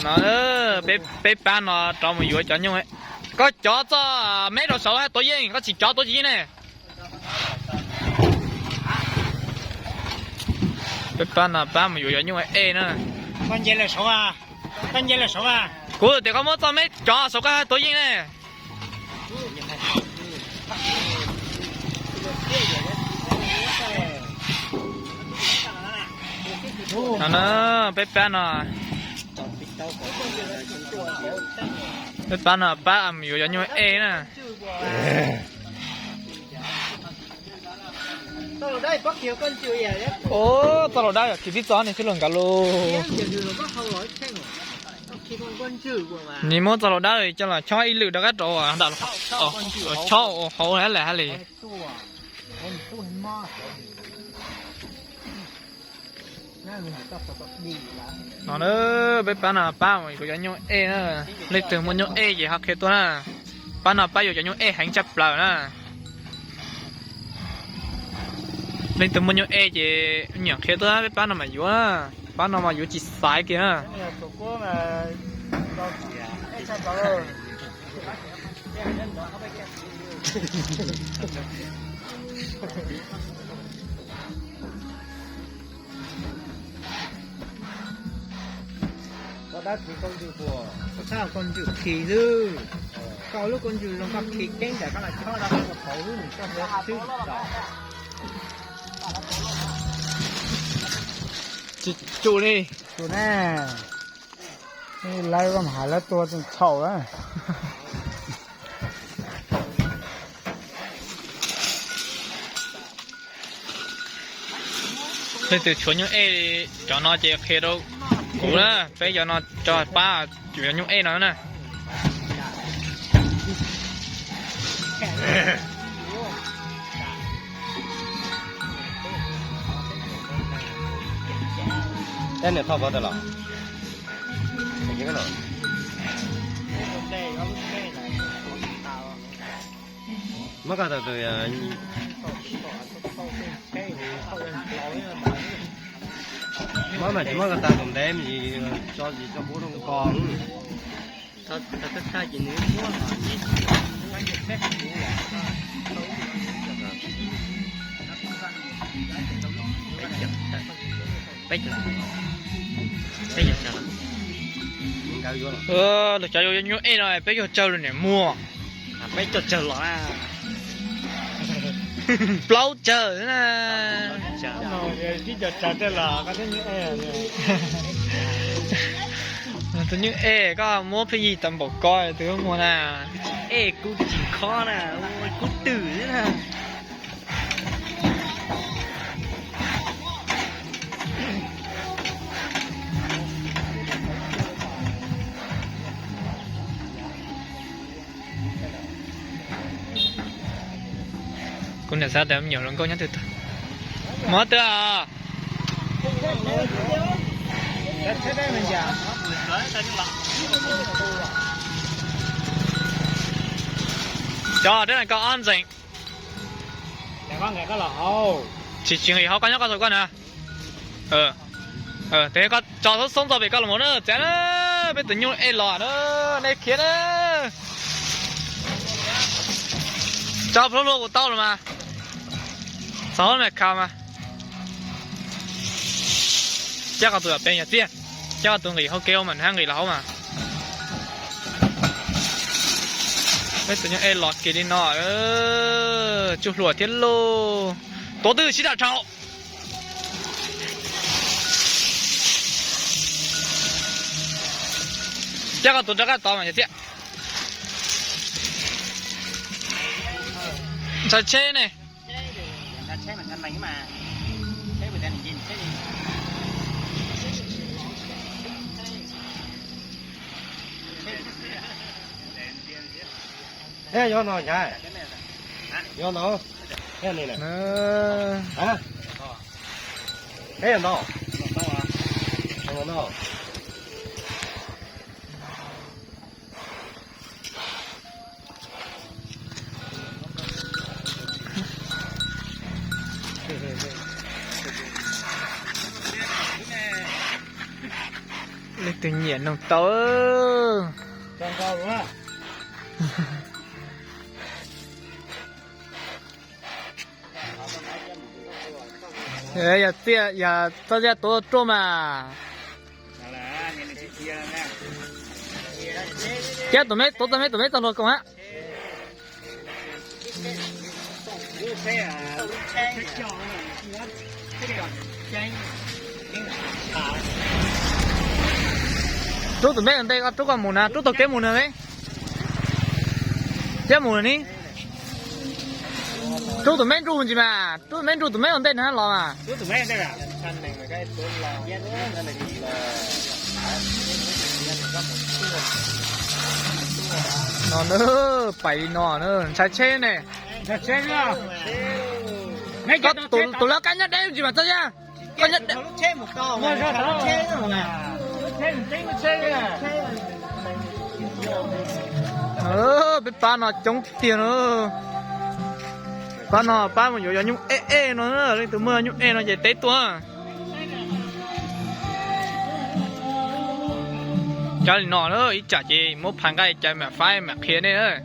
No, peb pab no rov mus yuav cov nyuj. Koj cov txoj meb rau saud tuav yeej, koj tsis cov tuav tsis yeej ne. Peb pab no pab mus yuav cov nyuj ej na. Kuv tias koj muab txoj meb cov saud koj tuav yeej ne. No na, peb pab no, peb pab no pab mus yuav cov nyuj ej na. Txoj laus dawb khiav tib txoj ne xwb los nkaus lus. Nws muab txoj laus dawb coj los chob ib lwm rov qab rau nram, chob hauv hab li. No na, peb pab no pab mus yuav cov nyuj ej na. Leej twg muaj nyuj ej ces ho qhia tuaj na. Pab no pab yuav cov nyuj ej heev tshaj plaws na. Leej twg muaj nyuj ej ces nyiam qhia tuaj, peb pab no mas yuav, pab no mas yuav tsis xaiv kiag na. Koj dab khi koj ntswg puas? Koj txhob ua koj ntswg khi xwb. Koj lub koj ntswg zoo koj khi keeb ntawm koj los chob rau koj qhov hauv lub nws koj xwb tsis tau. Tsis tsum li. Tsum na. Lawv koj mas hais lawv tua tseem txhaum na. Leej twg tshuav nyuj ej cov no ces qhia rau kuv na, peb cov no tso pab yuav nyuj ej no na. Tab niam thoj koj tas los? Muab koj tas tus, muab mas tsis muab koj tas tus ntev me ntsis, tso tsis tso pub rau ko. Peb caug, peb caug tsawg los? Lawv cov yuav nyuj ej no peb caug tsawg los niam muag? Peb caug tsawg los na? Plaub caug na. Ib caug tsawg tej los koj twb nyuj ej. Tus nyuj ej koj muab pheej yig tau npaum ko tus muag na. Ej kuv tsis khob na, kuv twm xwb na. Kuv niam xav tias me nyuam hluas nkauj nyob twg tag. Muab twg os. Cov dab neeg koj ob ntxeeg. Tsis tsis nqis hauv koj nyob koj tau koj na. Tes koj tso xoob xoob txoj pem koj los mus na txiav na. Peb tus nyuj ej los na, nej khiav na. Tso plhuav hlua kuv tau los mas. Txog hauv me kha mas. Cab koj tus pem yog txiaj, cab koj tus nqis hauv kev mas nws hab nqis los hauv mas. Peb tus nyuj ej los kiag li no, tsuj hlua thiab lauj. Tuav twg sib dam rau. Cab koj tus rov qab tod mas yog txiaj. Ntshaw tsheb ne. Yog no, yog no, no. Leej twg nyiam nug tau. Yog txiaj, yog txoj tsiaj tuav ruaj mas. Thiab tus me tuav, tus me, tus me txog luag koom hab. Rub tus me ua ntej, koj rub koj mus na, rub taug kev mus na me. Thiab mus na ni. Rub tus me nrug ntsis mas, rub tus me nrug tus me ua ntej na los mas. No na, pais li no na, ntshai tsheb ne. Koj tus lawv kab nyob deb ntsis mas txog yaj. Koj nyob deb. Peb pab no coob tiag tiag na. Pab no pab mus yuav yog nyuj ej ej no, leej twg muaj nyuj ej no ces teb tuaj. Cov li no na, ib tsam ces muab phais nqaij cas mam faib mam qhia nej.